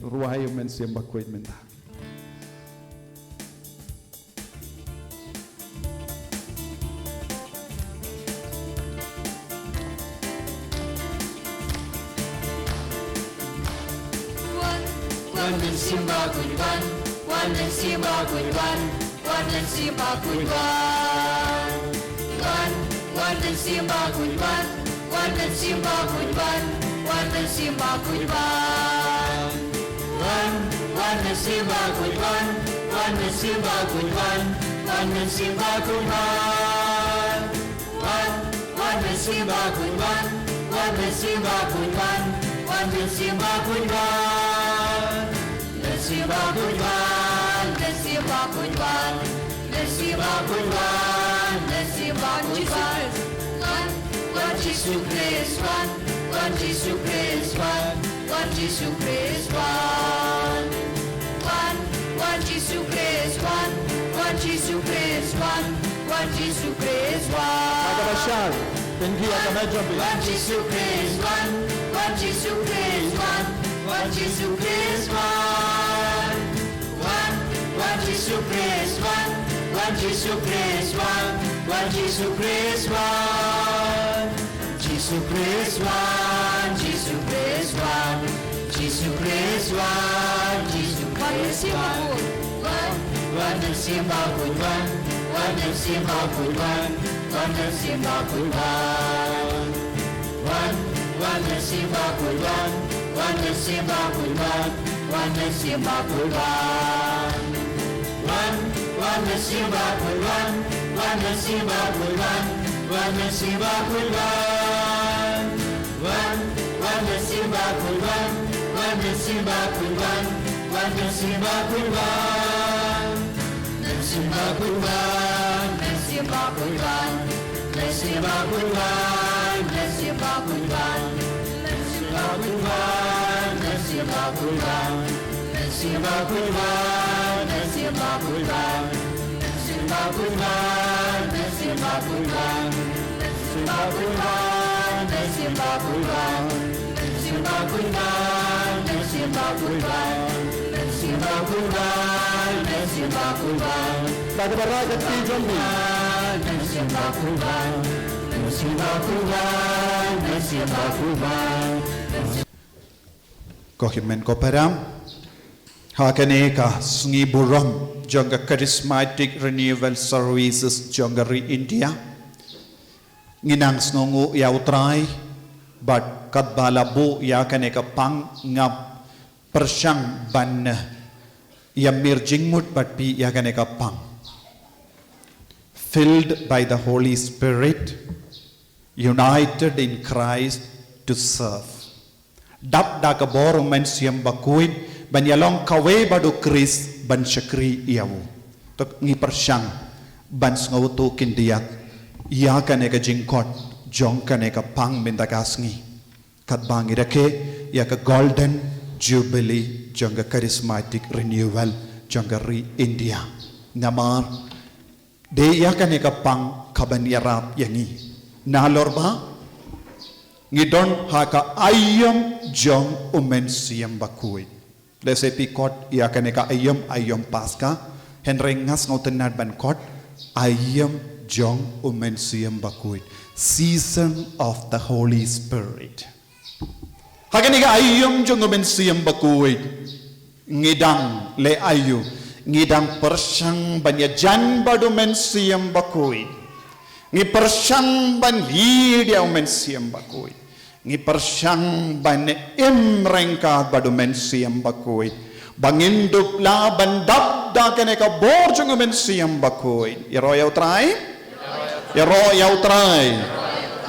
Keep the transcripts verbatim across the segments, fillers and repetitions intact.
Rwai ïa u Mynsiem Bakhuid mynta. Wan, wan Mynsiem Bakhuid wan, wan Mynsiem Bakhuid wan, wan Mynsiem Bakhuid wan. Wan, wan Mynsiem Bakhuid wan, wan Mynsiem Bakhuid wan, wan Mynsiem Bakhuid wan. Wan, wan Mynsiem Bakhuid wan, wan Mynsiem Bakhuid wan, wan Mynsiem Bakhuid wan. Wan, wan Mynsiem Bakhuid wan, wan Mynsiem Bakhuid wan, wan Mynsiem Bakhuid wan. Mynsiem Bakhuid wan, Mynsiem Bakhuid wan, Mynsiem Bakhuid wan, Mynsiem Bakhuid wan. Wan, wan Jisu Khrist wan, wan Jisu Khrist wan, wan Jisu Khrist wan. Wan, wan Jisu Khrist wan, wan Jisu Khrist wan, wan Jisu Khrist wan. Aka bashar, pynki aka major bi. Wan Jisu Khrist wan, wan Jisu Khrist wan, wan Jisu Khrist wan. Wan, wan Jisu Khrist wan, wan Jisu Khrist wan, wan Jisu Khrist wan. Jisu Khrist wan, Jisu Khrist wan, Jisu Khrist wan, Jisu Khrist wan. Wan, wan Mynsiem Bakhuid wan, wan Mynsiem Bakhuid wan, wan Mynsiem Bakhuid wan. Wan, wan Mynsiem Bakhuid wan, wan Mynsiem Bakhuid wan, wan Mynsiem Bakhuid wan. Wan, wan Mynsiem Bakhuid wan, wan Mynsiem Bakhuid wan, wan Mynsiem Bakhuid wan. Wan, wan Mynsiem Bakhuid wan, wan Mynsiem Bakhuid wan, wan Mynsiem Bakhuid wan. Mynsiem Bakhuid wan, Mynsiem Bakhuid wan, Mynsiem Bakhuid wan, Mynsiem Bakhuid wan. Mynsiem Bakhuid wan, Mynsiem Bakhuid wan, Mynsiem Bakhuid wan, Mynsiem Bakhuid wan. Mynsiem Bakhuid wan, Mynsiem Bakhuid wan, Mynsiem Bakhuid wan, Mynsiem Bakhuid wan. Mynsiem Bakhuid wan, Mynsiem Bakhuid wan, Mynsiem Bakhuid wan, Mynsiem Bakhuid wan. Bad baroh ka kti jong phi. Mynsiem Bakhuid wan, Mynsiem Bakhuid wan, Mynsiem Bakhuid wan. Ko hynmen ko para, ha kane ka sngi burom jong ka Charismatic Renewal Services jong ka ri India, ngi nang sngewnguh ïa U Trai, bad katba la buh ïa kane ka pang, nga pyrshang ban ïamir jingmut bad phi ïa kane ka pang. Filled by the Holy Spirit, united in Christ to serve. Dap da ka bor U Mynsiem Bakhuid, ban ïalong kawei bad U Khrist, ban shakri ïa u. To ngi pyrshang ban sngewthuh khyndiat ïa kane ka jingkhot jong kane ka pang mynta ka sngi, katba ngi rakhe ïa ka Golden Jubilee jong ka Charismatic Renewal jong ka ri India. Namar dei ïa kane ka pang kaban ïarap ïa ngi. Nalor ba ngi don ha ka aïom jong U Mynsiem Bakhuid. Lehse phi khot ïa kane ka aïom, aïom Paska, hynrei nga sngewtynnad ban khot aïom jong U Mynsiem Bakhuid. Season of the Holy Spirit. Ha kane ka aïom jong U Mynsiem Bakhuid, ngi dang leh aïu? Ngi dang pyrshang ban ïajan bad U Mynsiem Bakhuid. Ngi pyrshang ban hiar ïa U Mynsiem Bakhuid. Ngi pyrshang ban im ryngkat bad U Mynsiem Bakhuid, ba ngin dup lah ban dap da kane ka bor jong U Mynsiem Bakhuid. Ïaroh ïa U Trai. Ïaroh ïa U Trai.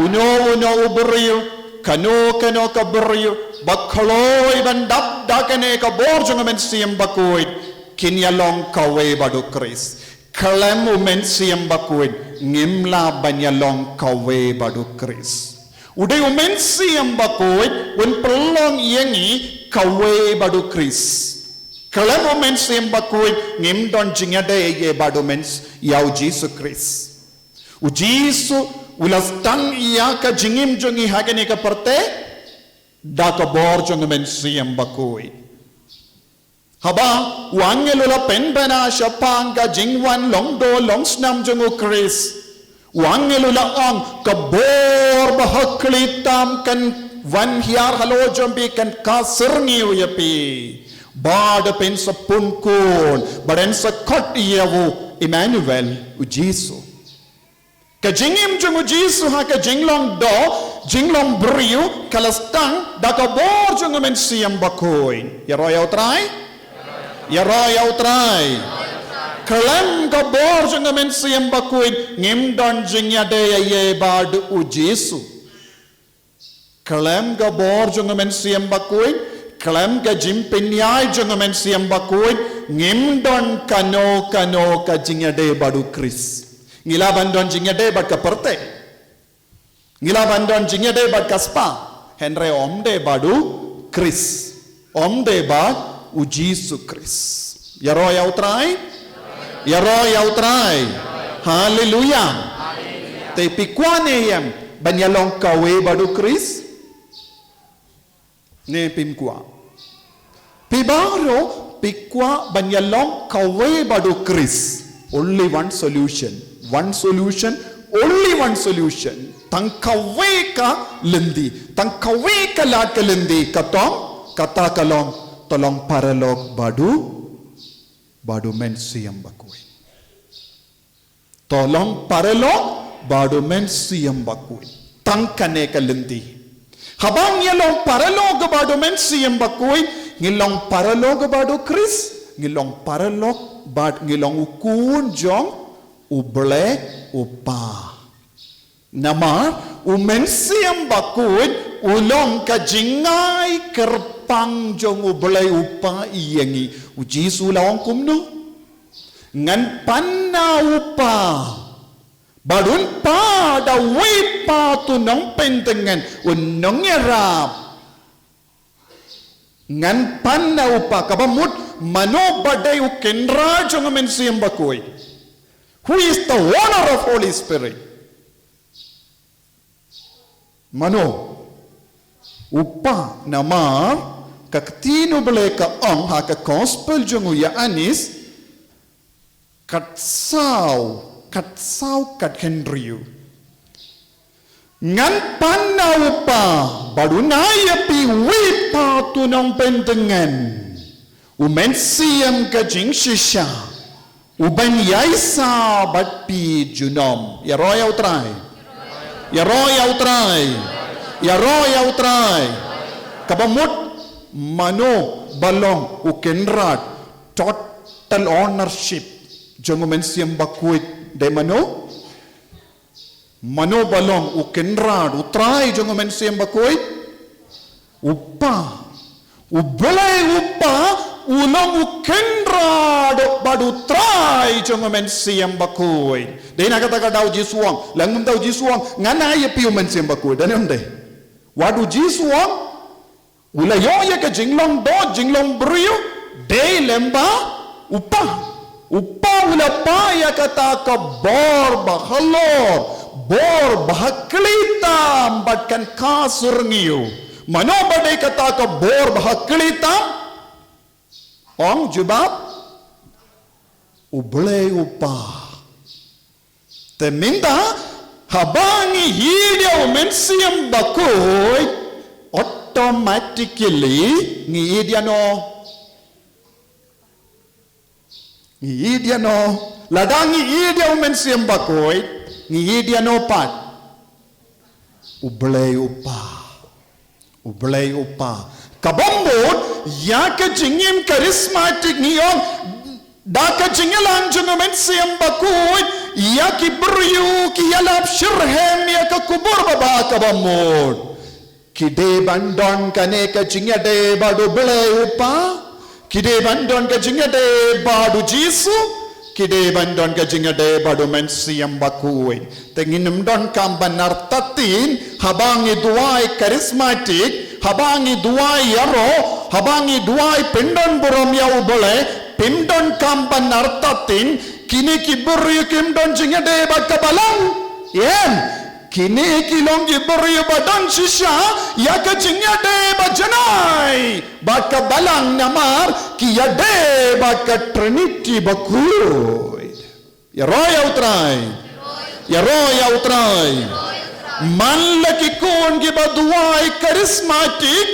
Uno uno u briew, kano kano ka briew ba khlaiñ ban dap da kane ka bor jong U Mynsiem Bakhuid, kin ïalong kawei bad U Khrist. Khlem U Mynsiem Bakhuid ngim lah ban ïalong kawei bad U Khrist. U dei U Mynsiem Bakhuid un pynlong ïa ngi kawei bad U Khrist. Khlem U Mynsiem Bakhuid ngim don jingïadei ei ei bad U Myns-, ïa U Jisu Khrist. U Jisu u la sdang ïa ka jingim jong ngi ha kane ka pyrthei da ka bor jong U Mynsiem Bakhuid. Haba u angel u la pynbna shaphang ka jingwan long doh long snam jong u Khrist, u angel u la ong, ka bor ba ha khlieh tam kan wan hiar halor jong phi, kan ka syrngiew ïa phi. Bad phin sa pun khun, bad yn sa khot ïa u Emmanuel, u Jisu. Ka jingim jong u Jisu ha ka jinglong doh, jinglong briew, ka la sdang da ka bor jong u Mynsiem Bakhuid. Ïaroh ïa u Trai? Ïaroh ïa u Trai. Khlem ka bor jong u Mynsiem Bakhuid, ngim don jingïadei ei ei bad u Jisu. Khlem ka bor jong u Mynsiem Bakhuid, khlem ka jingpynïaid jong u Mynsiem Bakhuid, ngim don kano kano ka jingïadei bad u Khrist. Ngi lah ban don jingïadei bad ka pyrthei. Ngi lah ban don jingïadei bad ka spah. Hynrei ym dei bad u Khrist. Ym dei bad u Jisu Khrist. Ïaroh ïa u Trai? Ïaroh ïa u Trai. Haleluia. Te phi kwah ne em ban ïalong kawei bad u Khrist? Ne phim kwah? Phi baroh phi kwah ban ïalong kawei bad u Khrist. Only one solution. One solution. Only one solution. Tang kawei ka lynti. Tang kawei ka lad ka lynti. Kata, kata ka long, to long paralok bad u, bad u Mynsiem Bakhuid. To long paralok bad u Mynsiem Bakhuid. Tang kane ka lynti. Haba ngi long paralok bad u Mynsiem Bakhuid, ngi long paralok bad u Khrist, ngi long paralok bad, ngi long u khun jong u Blei u Kpa. Namar u Mynsiem Bakhuid u long ka jingai kyrpang jong u Blei u Kpa ïa ngi. U Jisu u la ong kumno? Ngan pan na u Kpa bad un pan da uwei pat u nongpyntngen, u nongïarap. Ngan pan na u Kpa, kaba mut mano ba dei u kynrad jong u Mynsiem Bakhuid? Who is the owner of Holy Spirit? Mano? U Kpa. Namar ka ktien u Blei ka ong ha ka gospel jong u Ïoannis, khatsaw, khatsaw, khathynriew. Ngan pan na u Kpa, bad un ai ïa phi uwei pat u nongpyntngen, u Mynsiem ka jingshisha, u ban ïaisah bad phi junom. Ïaroh ïa u Trai. Ïaroh ïa u Trai. Ïaroh ïa u Trai. Kaba mut mano ba long u kynrad, total ownership jong u Mynsiem Bakhuid dei mano? Mano ba long u kynrad, u trai jong u Mynsiem Bakhuid? U Kpa. U Blei u Kpa u long u kynrad bad u trai jong u Mynsiem Bakhuid. Dei na kata ka daw Jisu u ong, lada mynta u Jisu u ong, ngan ai ïa phi u Mynsiem Bakhuid, dei ne ym dei? Wat u Jisu u ong, u la ïoh ïa ka jinglong doh, jinglong briew, dei lem bad u Kpa. U Kpa u la pynïaid ïa kata ka bor ba halor, bor ba ha khlieh tam bad kan ka syrngiew. Mano ba dei kata ka bor ba ha khlieh tam? Ong jubab, u Blei u Kpa. Te mynta, haba ngi ïeit ïa u Mynsiem Bakhuid, automatically ngi ïeit ïa no? Ngi ïeit ïa no? Lada ngi ïeit ïa u Mynsiem Bakhuid, ngi ïeit ïa no pat? U Blei u Kpa. U Blei u Kpa. Kaba mut, ïa ka jingim charismatic ngi ong, da ka jingïalang jong u Mynsiem Bakhuid, ïa ki briew ki ïalap shitrhem ïa ka khubor babha kaba mut. Ki dei ban don kane ka jingïadei bad u Blei u Kpa. Ki dei ban don ka jingïadei bad u Jisu. Ki dei ban don ka jingïadei bad u Mynsiem Bakhuid. Te ngin ym donkam ban artatien, haba ngi duwai charismatic, haba ngi duwai ïaroh, haba ngi duwai pyndon burom ïa u Blei, phim donkam ban artatien, kine ki briew kim don jingïadei bad ka balang. Ïeng. Kine ki long ki briew ba don shisha ïa ka jingïadei ba janai bad ka Balang namar ki ïadei bad ka Trinity bakhuid. Ïaroh ïa U Trai. Ïaroh ïa U Trai. Man la ki khun kiba duwai charismatic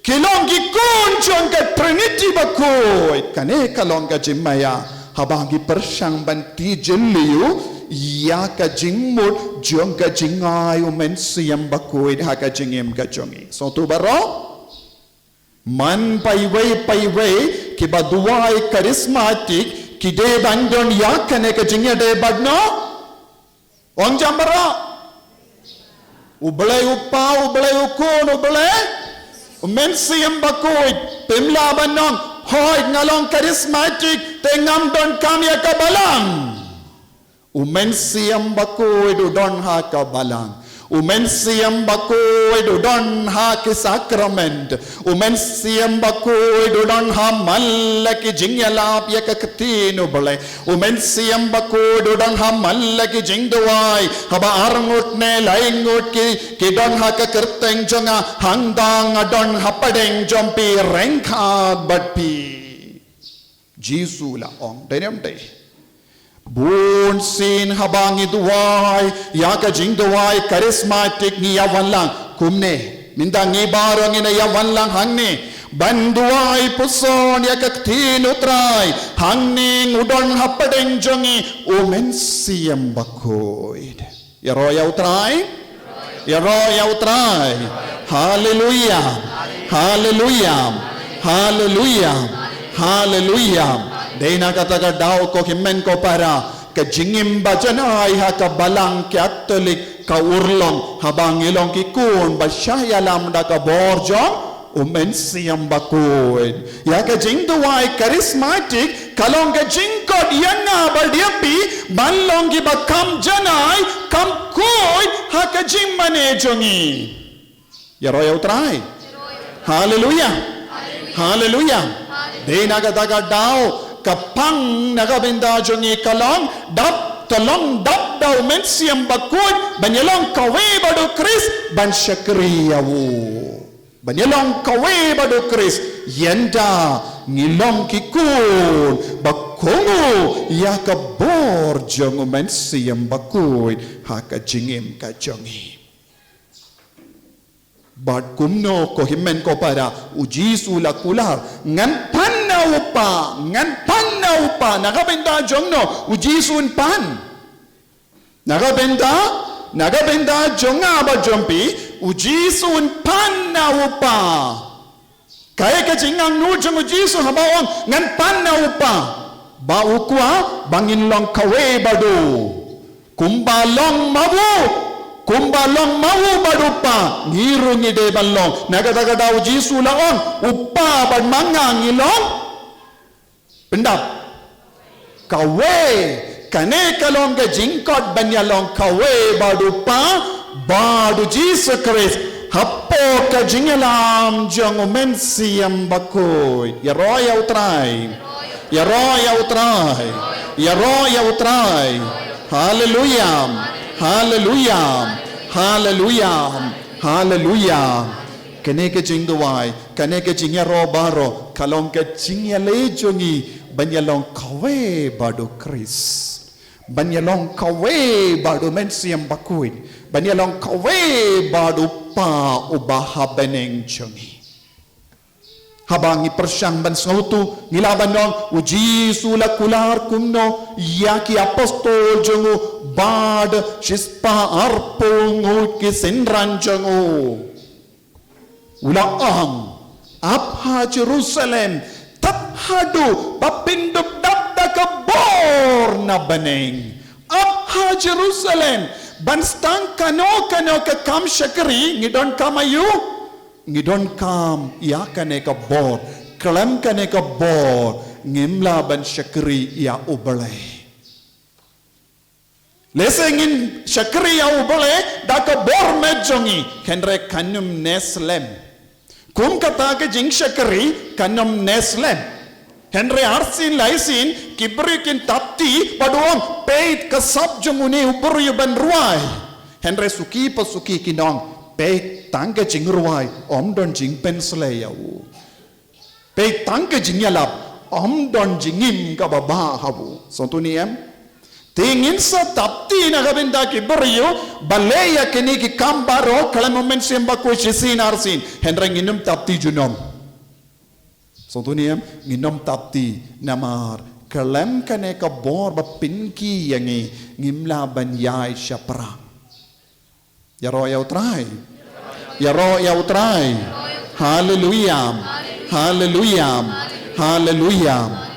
ki long ki khun jong ka Trinity bakhuid. Kane ka long ka jingmaïa haba ngi pyrshang ban tijliew ïa ka jingmut jong ka jingai U Mynsiem Bakhuid ha ka jingim ka jong ngi. Sngewthuh baroh? Man paiwei paiwei kiba duwai charismatic ki dei ban don ïa kane ka jingïadei bad no? Ong jam baroh. U Blei U Kpa, U Blei U Khun, U Blei U Mynsiem Bakhuid. Phim lah ban ong, hooid nga long charismatic te ngam donkam ïa ka Balang. U Mynsiem Bakhuid u don ha ka Balang. U Mynsiem Bakhuid u don ha ki sakrament. U Mynsiem Bakhuid u don ha man la ki jingïalap ïa ka ktien U Blei. U Mynsiem Bakhuid u don ha man la ki jingduwai. Haba arngut ne laingut ki, ki don ha ka kyrteng jong nga, hangta nga don hapdeng jong phi, ryngkat bad phi. Jisu la ong, dei ne em dei? Bunsien haba ngi duwai ïa ka jingduwai charismatic ngi ïa wanlang kumne. Mynta ngi baroh ngin ïa wanlang hangne ban duwai puson ïa ka ktien U Trai. Hangne u don hapdeng jong ngi U Mynsiem Bakhuid. Ïaroh ïa U Trai. Ïaroh ïa U Trai. Haleluia. Haleluia. Haleluia. Haleluia. Dei na kata ka daw ko hynmen ko para, ka jingim ba janai ha ka Balang Katholik ka urlong haba ngi long ki khun ba shah ïalam da ka bor jong U Mynsiem Bakhuid. Ïa ka jingduwai charismatic ka long ka jingkut ïa nga bad ïa phi ban long kiba kham janai, kham khuid ha ka jingmane jong ngi. Ïaroh ïa U Trai. Haleluia. Haleluia. Dei na kata ka daw ka pang na ka bynta jong ngi ka long dap, ka long dap da U Mynsiem Bakhuid ban ïalong kawei bad U Khrist ban shakri ïa u. Ban ïalong kawei bad U Khrist, ynda ngi long ki khun ba kohnguh ïa ka bor jong U Mynsiem Bakhuid ha ka jingim ka jong ngi. Bad kumno ko hynmen ko para, U Jisu la kular, ngan pan na U Kpa, ngan pan na U Kpa, na ka bynta jong no U Jisu un pan. Na ka bynta, na ka bynta jong nga bad jong phi, U Jisu un pan na U Kpa. Kaei ka jingangnud jong U Jisu haba u ong ngan pan na U Kpa? Ba u kwah ba ngin long kawei bad u. Kumba long ma u, kumba long ma u bad U Kpa, ngi ruh ngi dei ban long. Na kata ka daw U Jisu la ong, U Kpa bad ma nga ngi long pyndap. Kawei, kane ka long ka jingkut ban ïalong kawei bad U Kpa, bad U Jisu Khrist, hapoh ka jingïalam jong U Mynsiem Bakhuid. Ïaroh ïa U Trai. Ïaroh ïa U Trai. Ïaroh ïa U Trai. Haleluia. Haleluia. Haleluia. Haleluia. Kane ka jingduwai, kane ka jingïaroh baroh ka long ka jingïaleh jong ngi ban ïalong kawei bad U Khrist. Ban ïalong kawei bad U Mynsiem Bakhuid. Ban ïalong kawei bad U Kpa uba ha bneng jong ngi. Haba ngi pyrshang ban sngewthuh, ngi lah ban ong, U Jisu la kular kumno ïa ki apostol jong u bad shispah arphew ngut ki synran jong u. U la ong, ap ha Jerusalem, tad haduh ba phin dup dap da ka bor na bneng. Ap ha Jerusalem, ban sdang kano kano ka kam shakri, ngi donkam aïu? Ngi donkam ïa kane ka bor, khlem kane ka bor, ngim lah ban shakri ïa U Blei. Lehse ngin shakri ïa U Blei da ka bor met jong ngi, hynrei kan ym neh slem. Kum kata ka jingshakri kan ym neh slem. Hynrei arsien laisien ki briew kin tap ti bad u ong, peit ka sap jong une u briew ban rwai. Hynrei suki pa suki ki ong, peit tang ka jingrwai, ym don jingpynsleh ïa u. Peit tang ka jingïalap, ym don jingim kaba bha ha u. Sngewthuh ne em? Te ngin sa tap ti na ka bynta ki briew, balei ïa kine ki kam baroh, khlem u Mynsiem Bakhuid shisien arsien. Hynrei ngin ym tap ti junom. Sngewthuh ne em, ngin ym tap ti namar khlem kane ka bor ba pynkhih ïa ngi, ngim lah ban ïaid shaphrang. Ïaroh ïa u Trai. Ïaroh ïa u Trai. Haleluia. Haleluia. Haleluia.